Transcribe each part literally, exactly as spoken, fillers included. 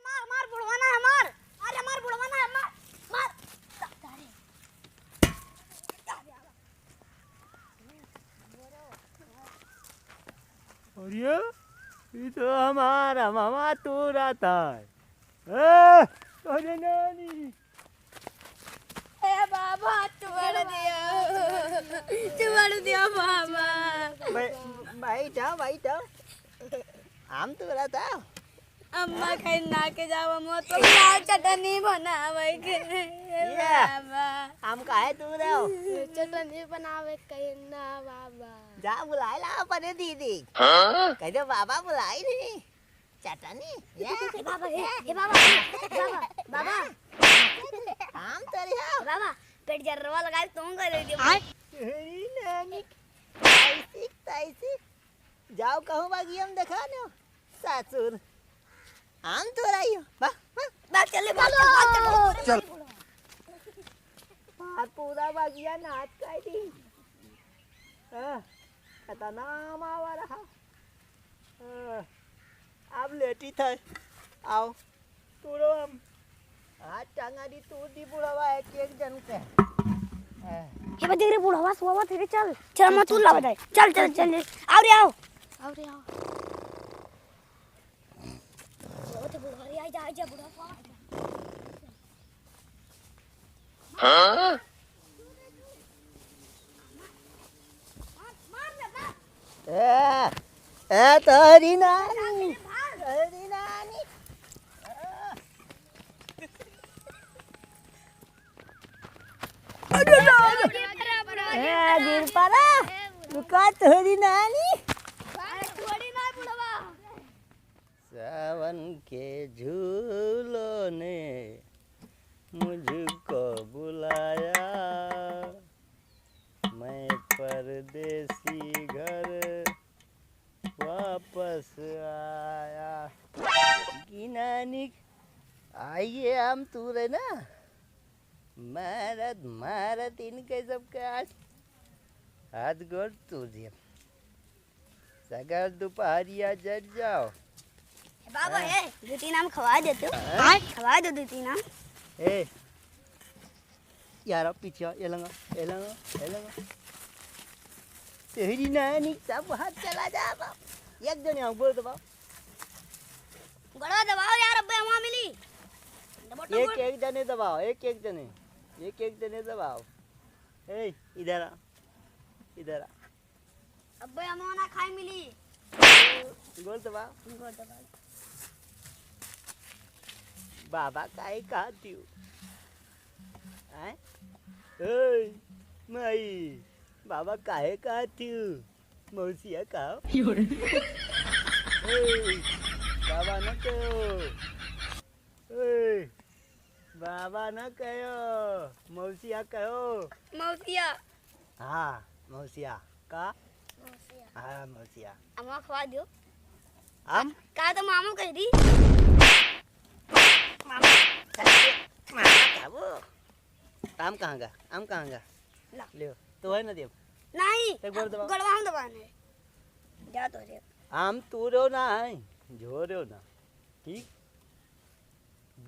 मार, मार, बुढ़वा ना है, मार। अरे, मार, बुढ़वा ना है, मार, मार। अरे, ये तो हमारा मामा तोरा था। ए, अरे नानी। ए बाबा, तोड़ दिया, तोड़ दिया बाबा। भाई, भाई जाओ, भाई जाओ। आम तोरा था। अम्मा कहीं ना के जाओ, हम तो लाल चटनी बनावे के। ये बाबा। आम काहे तोड़े हो? चटनी बनावे कहीं ना बाबा। जा बुलाए ला अपने दीदी। हाँ? कह दे बाबा बुलाई नहीं। चटनी? ये? ए बाबा, ए, ए बाबा, बाबा, बाबा। आम तोड़ी हो? बाबा, पेट जर्रवा लगा के तुम कर दे। आय। तेरी नानी, तैसी, तैसी। जाओ कहूँ बागी हम देखा नो, सासुर। आम तोड़ाई हो, बा, बा। बा, चले, बा, चल, बा, चल। चल। बात पूरा बागिया नाच कर दी। हाँ, खतरनाक आम आवा रहा। हाँ, अब लेटी था। आओ, तोड़ो हम। आज टांगा दी तोड़ दी बुढ़वा एक, एक जन के। हाँ। हे बा, देख रे, बुढ़वा सोवत है रे, चल। चल, चल, मैं तू चल, लावा चल। जाए। चल, चल, चल, चल। आओ रे, आओ। आओ रे, आओ। सोवत है बुढ़वा रे, आई जा, आई जा, बुढ़वा सोवत है। हाँ? ए, ए, तोरी नानी, तोरी नानी। ए, गिर पड़ा। रुका, तोरी नानी। सावन के झूलों ने मुझको बुलाया, मैं परदेसी घर वापस आया। कि नानी, आइए हम तूरे ना, मारत मारत इनके सबके आज हाथ गोड़ तोड़ दिया। सगर दुपहरिया जर जाओ। ए बाबा, हाँ। ए, दो तीन आम खवा देते हो। हाँ? खवा दो दो तीन आम। ए, यार, अब पीछे आ, ए लंगा, ए लंगा, ए लंगा। तेरी नानी सब हाथ चला जा बाप। एक जने आऊँ, गोड़ दबाओ। गोड़वा दबाओ यार, अब्बे हवा मिली। दबो, दबो। एक, एक जने दबाओ, एक, एक जने, एक, एक जने दबाओ। ए, इधर आ, इधर आ। अब्बे अमवा ना खाए मिली। गोड़ दबा। गोड़ दबा। बाबा काहे कहतिउ? आय? ओए, माई, बाबा काहे कहतिउ? मौसिया कहो। ओए, बाबा न कहो। ओए, बाबा न कहो, मौसिया कहो। मौसिया। हाँ, मौसिया। का? मौसिया। हाँ, मौसिया। अम्मा खवा दियो। आम? का तो मामू कह दी? मामा, मामा खाबो। आम कहाँ गा? आम कहाँ गा? ला। ले, तो है ना देव। नहीं, एक बार दबा। गड़वा हम दबाने। जा तो रे। आम तोड़ो ना है, झोरो ना। ठीक?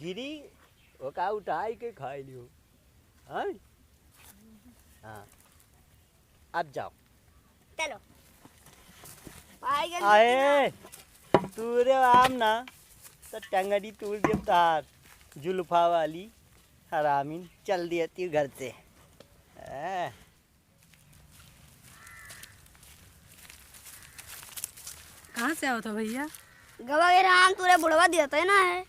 गिरी, ओका उठाई के खाई लियो। हाँ? हाँ। अब जाओ। चलो। पाई गए आए, तू रे आम ना, तो टंगड़ी तोड़ दे तार, जुल्फा वाली हरामिन, चल दिया तू घर से। हैं? कहाँ से आवत हो भैया? गवा के राम तूरे बुढ़वा दिया तो ना है।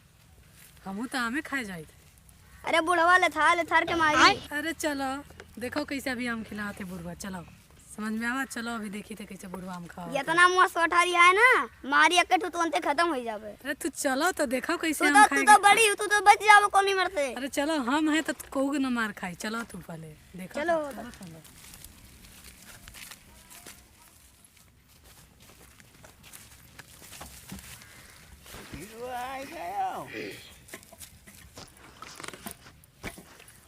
हमहू तो आमे खाए जाइत है। अरे बुढ़वा लेथार लेथार के मारी। अरे चलो, देखो कैसे अभी आम खिलाते बुढ़वा, चलो। समझ में आवा, चलो अभी देखी थे कैसे बुढ़वा आम खावा। इतना मस्त अठारी है ना, मारी एक ठो तुरंते खत्म हो जावे। अरे तू चलो तो देखो कैसे तू आम तो, तू खाएगी। तो बड़ी हो, तू तो बच जावे कोनी मरते। अरे चलो, हम हैं तो कहू के न मार खाई, चलो तू पहले। देखो चलो। तो, चलो, चलो।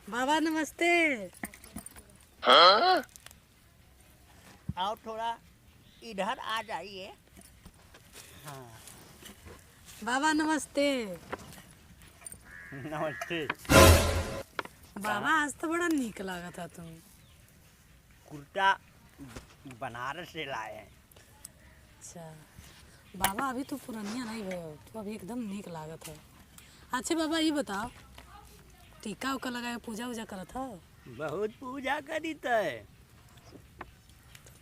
बाबा नमस्ते। हाँ? आओ थोड़ा इधर आ जाइए। हाँ। बाबा नमस्ते। नमस्ते। बाबा, आज तो बड़ा नीक लागत है तू। कुर्ता बनारस से लाए हैं। अच्छा बाबा, अभी तू पुरनिया नहीं भयो, तू अभी एकदम नीक लागत है। अच्छा बाबा, ये बताओ, टीका उका लगाए, पूजा उजा करत हो? बहुत पूजा करी तय।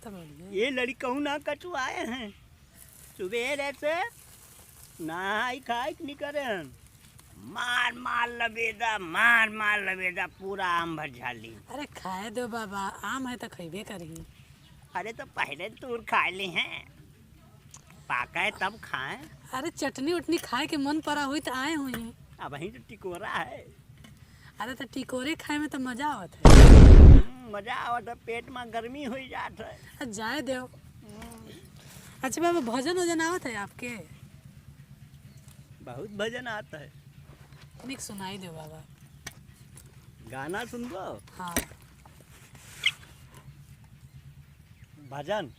तब बढ़िया। ये लड़कऊ ना कचुआए हैं, सुबेरे से नहाई खाई के निकरे हैं। मार मार लबेदा, मार मार लबेदा, पूरा आम भर झाली। अरे खाए दो बाबा, आम है तो खइबे करी। अरे तो पहले तूर खाए ली हैं, पाके तब खाएं। अरे चटनी उटनी खाए के मन परा हुई तो आए हुई। अबहीं तो टिकोरा है। अरे तो टिकोरे खाए में तो मजा आवत है। हम्म, मजा आवत है, पेट में गर्मी हुई जात है। आ, जाए देव। अच्छा बाबा, भजन वजन आवत है आपके? बहुत भजन आता है। निक सुनाई दे बाबा। गाना सुनबो? हाँ। भजन।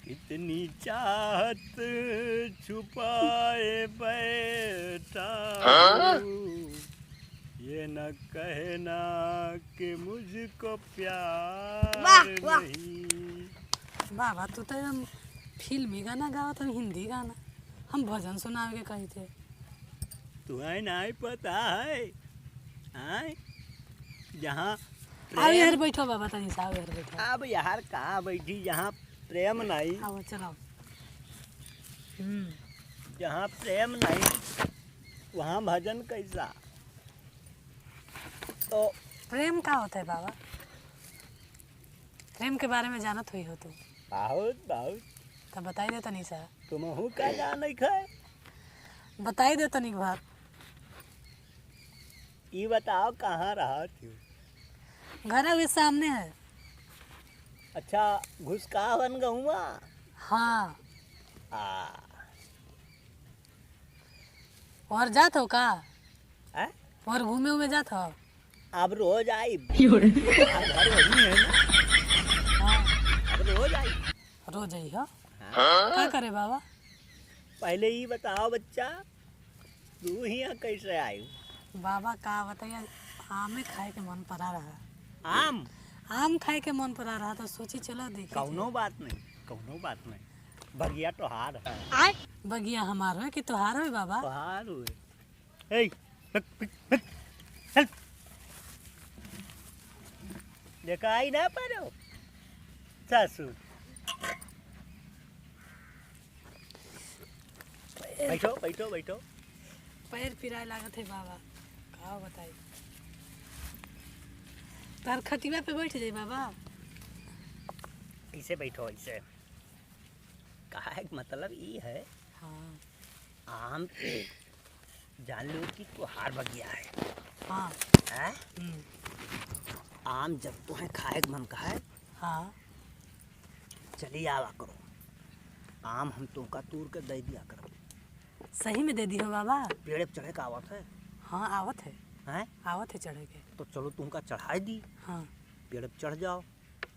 कितनी चाहत छुपाए बैठा हूँ, ये न कहना कि मुझको प्यार वाह, वाह। नहीं। बाबा, तू तो एकदम फिल्मी गाना गावत हो, हिंदी गाना। हम भजन सुनावे के कही थे। तुम्हें नहीं पता है, आय? जहाँ आओ प्रेम यार, बैठो बाबा, तनी सा आओ यार, बैठो। अब यार, कहाँ बैठी, जहाँ प्रेम नहीं। आओ, चलो। हम्म। जहाँ प्रेम नहीं, वहाँ भजन कैसा? तो प्रेम का होता है बाबा? प्रेम के बारे में जानत हुई हो तू? बहुत, बहुत। तब बताई दे तनी सा। तुमहू का जाने खाए? बताई दे तनी बात। ई बताओ, कहाँ रहत हो? घर अभी सामने है। अच्छा, घुसकावन गहुआ? हाँ। आ। और जात हो का? हैं? और घूमे उमे जात हो? अब रोज आई। क्यों रे? अब घर वही है ना। हाँ। अब रोज आई। रोज आई हो? हाँ। का करे बाबा? पहले ई बताओ बच्चा, तू हियाँ कैसे आयु? बाबा का बताइए, आमे खाए के मन परा रहा। आम? आम खाए के मन परा रहा तो सोची चलो देखी कौनो जाए। बात नहीं, कौनो बात नहीं। बगिया तोहार है। आय? बगिया हमार है कि तोहार है बाबा? तोहार हुए। ए, हट, हट, हट, चल। देखा आई ना पारो सासू। बैठो, बैठो, बैठो। पैर पिराए लागत है बाबा, का बताई। तार खटिया पे बैठ जाई बाबा। ऐसे बैठो, ऐसे। कहा है कि मतलब ई है, हाँ। आम के जान लो कि तोहार बगिया है। हाँ। हैं? हम्म। आम जब तोहे खाए के मन कहे, हाँ। चली आवा करो, आम हम तोहका तूर के दे दिया करो। सही में दे दिहो बाबा। पेड़ पे चढ़े के आवत है? हाँ, आवत है। हैं? आवत है चढ़े के। तो चलो, तुमका चढ़ाई दी। हाँ। पेड़ पे चढ़ जाओ।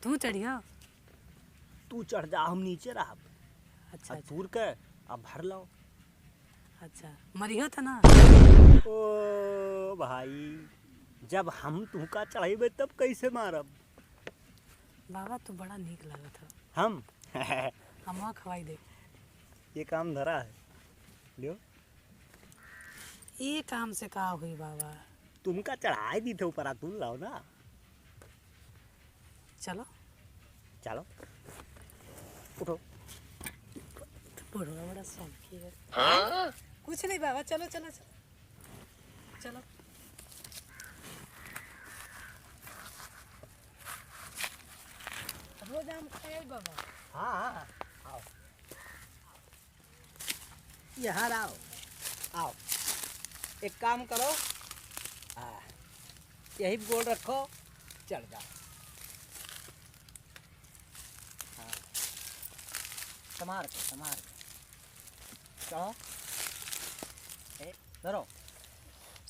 तू चढ़ियो? तू चढ़ जा, हम नीचे रहब। अच्छा, आ अच्छा। तूर के अब भर लो। अच्छा, मरियो तो ना? ओ भाई, जब हम तुमका चढ़ाइबे तब कैसे मारब? बाबा, तू बड़ा नीक लागत हो। हम? हमवा खवाई दे। ये काम धरा है, लियो। ये काम से का हुई बाबा? तुमका चढ़ाई दी थे ऊपर, आ तू लाओ ना। चलो। चलो। उठो। बुढ़वा बड़ा शौकी है। हाँ? कुछ नहीं बाबा, चलो, चलो, चलो। चलो। रोज आम खाए बाबा। हाँ, हाँ, आओ। यहाँ आओ, आओ, एक काम करो, आ, यही गोल रखो, चढ़ जाओ। हाँ, संभार के, संभार के, चढ़ो, ए, धरो।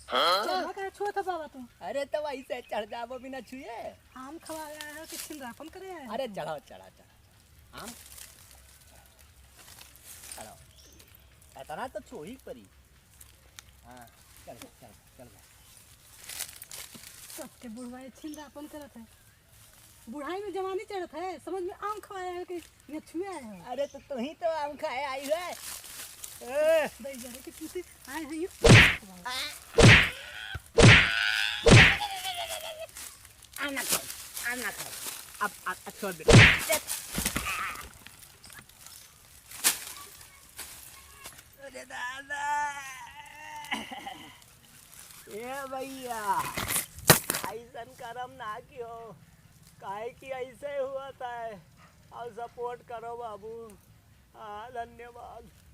चढ़ो, का छुआ था बाबा तू? अरे, तो वही से चढ़ जाबो बिना छुए। आम खवा रहा है कि छिलरापन करे है? अरे, चढ़ो, चढ़ो, चढ़ो। आम? चलो। इतना तो छोही परी। हाँ, चल, चल, चल। सबके बुढ़वा छिंदापन करत है। बुढ़ाई में जवानी चढ़त है, समझ में आम खवाए है कि नछुए आए है। अरे तो तू ही तो आम खाए आई है। ए। दई जरे के पीछे आए हैं यू। आम ना खाओ, आम ना खाओ। अब, अब, अब छोड़ दे। अरे दादा। ए भैया, ऐसन करम ना कियो, काहे कि ऐसे हुआ था। और support करो बाबू। हाँ, धन्यवाद।